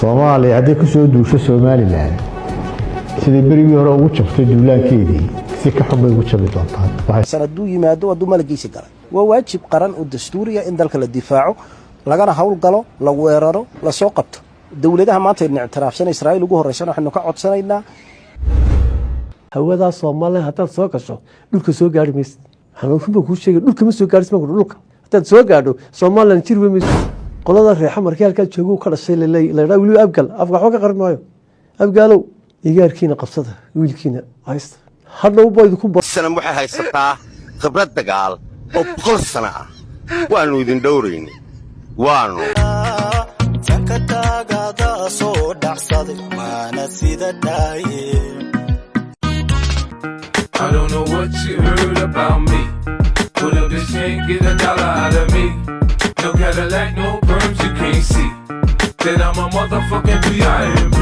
Soomaaliya hadday ku soo duusho Somaliland, siday berigii hore ugu jabtay duulaankeedii, si ka xun bay ugu jabi doontaa. Sanaduu yimaado hadduu malagiisi galay, waa waajib qaran oo dastuuriya in dalka la difaaco, lagana howlgalo, la weeraro, lasoo qabto. Dowladaha maanta aynu ictiraafsan, Israa'iil ugu horreysana, waxaynu ka codsanaynaa Hawadaa Soomaaliya haddaad soo gasho, dhulka soo gaari maysid. Waxaan runba kuu sheegay, dhulka ma soo gaarhis. Ma dhulka haddaad soo gaadho, Somaliland jiri wey mayso. Qolada reexa markii halkaa joogo ka dhashay laydhaa weliba Abgal, afka waxba ka qaran maayo. Abgaalow, igaarkiina qabsada, wiilkiina haysta, hadhow ba idinku. Sanam waxay haysataa khibrad dagaal oo 100 sano ah. Waannu idin dhowraynay, waannu Tanka taagada soo dhacsaday waana sida dhaaye. I don't know what you heard about me. But a bitch can't get a dollar out of me. No Cadillac, no perms, you can't see that I'm a motherfucking B.I.M.B.